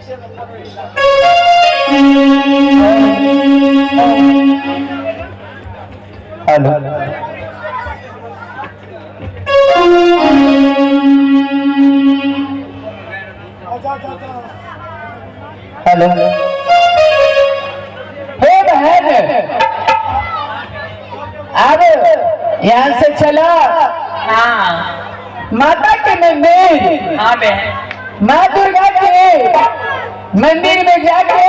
Hello hello. हे बहन, अब यहाँ से चला। हाँ। माता के मंदिर। हाँ बहन। माँ दुर्गा के मंदिर में जाके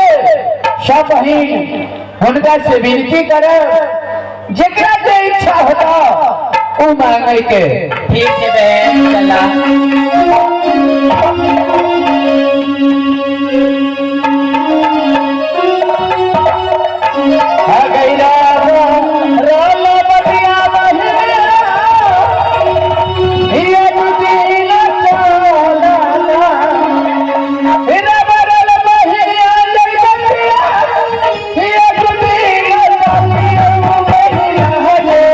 सब बहिन हुनका से विनती करब, जेकरा जे इच्छा होता उ मांगे के। ठीक है बहन, चला। आ गईला रोल बतिया बहिया, ये दिन चला रबरल बहिया, ये बतिया, ये दिन चलियो बहिया रे।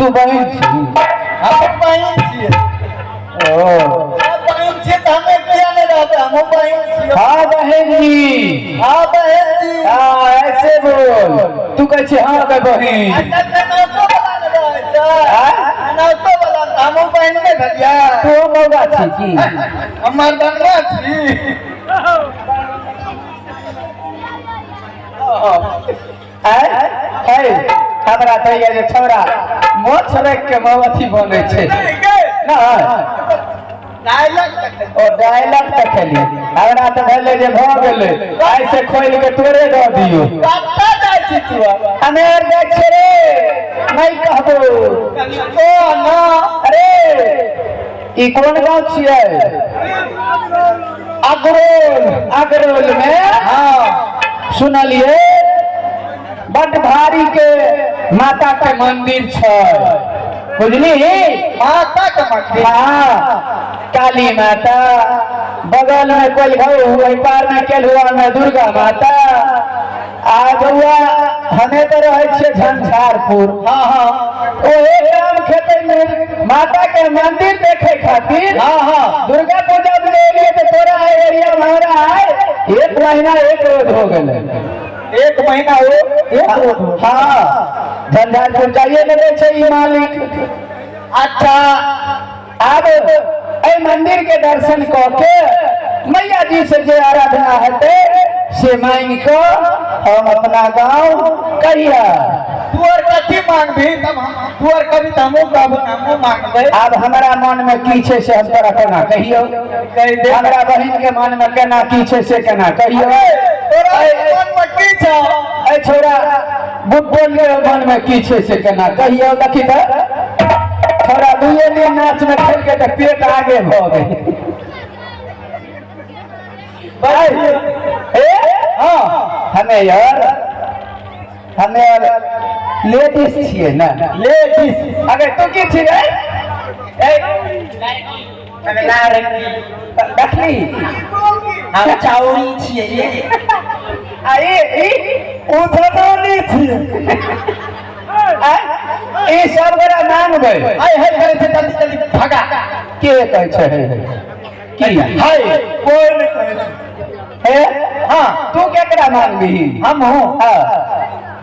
तू बहिन छी? हम बहिन छियै। ओ सब बहिन छियै तऽ हमे किया नहि रहबै? हमहूँ बहिन छियै। हाँ बहन जी। हाँ बहन जी। हाँ ऐसे बोल, तू कहै छी हाँ गे बहिन। अच्छा एनाहितो वाला नहि रहै छै। आँय? एनाहितो वाला हमहूँ बहिन नहि भेलियै? तू मौगा छी की? हम मर्दाना छी। आँय? हमरा तऽ ये जे छौड़ा मोछ राखि के मौ अथी बनै छै ना। डायलॉग देखै। ओ डायलॉग देखली, हमरा तऽ भेलै जे भऽ गेलै, आइ से खोलि के तोरे दऽ दियौ। कतऽ जाइ छी तू? हमे आर जाइ छियै रे, नहि कहबो। ओ ना। अरे ई कोन गाँव छियै? अगरोल। अगरोल में हाँ सुनलिए बड भारी के माता के मंदिर छै, बुझली? माता के मंदिर? हाँ, काली माता बगल में कोलघौ, ओहि पार में केलहुआ में दुर्गा माता। आ बौआ हमे तो रहै छियै झंझारपुर। हाँ हाँ। ओहे काम खेते में माता के मंदिर देखे खातिर। हाँ हाँ। दुर्गा पूजा में एलिए तो तोरा एरिया में हमरा आए 1 महीना 1 रोज हो गेलै। 1 महीना हो 1 रोज हो? हाँ, झंझारपुर जाइए नहीं दै छै ई मालिक। अच्छा आब एहि मंदिर के दर्शन कऽ के मैया जी से जे आराधना हेतै से मांगि कऽ हम अपना गाँव कहिया। तू और कथी मांगबी? तब हम तू और कभी तऽ हमहूँ कहबो, हमहूँ मांगबै। आब हमरा मन में की छै से हम तोरा केना कहियौ? कहि दे। हमरा बहिन के मन में केना की छै से केना कहियौ? तोरा मन में की छौ? ऐ छोरा बुटबोल के मन में की छै से केना कहियौ? देखी तऽ छोरा दुइये दिन नाच में खेल के तऽ पेट आगे भऽ गेल। ए हाँ हमे यार, हमे यार लेडीज छियै ना। लेडीज? अगर तू की छियै? ए लड़की। देखली? हम चौरी छियै। आ ई ओ जनानी छियै। आ ई सब गोरा मांगबै। आइ हाय करै छै, जल्दी जल्दी भगा। के कहै छै हे हे? की हाय कोइ नहि कहै छै। हे हाँ तू केकरा मांगबिही? हम हूँ। हाँ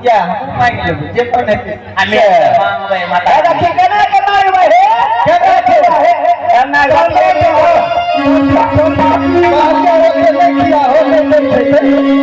या हमहूँ मांगि लेबै जे कोन हेतै। हमे मांगबै माता। ए देखी केना के मारबै हे? केना के? हे एना घरे बाहर के होते नहीं किया होते नहीं।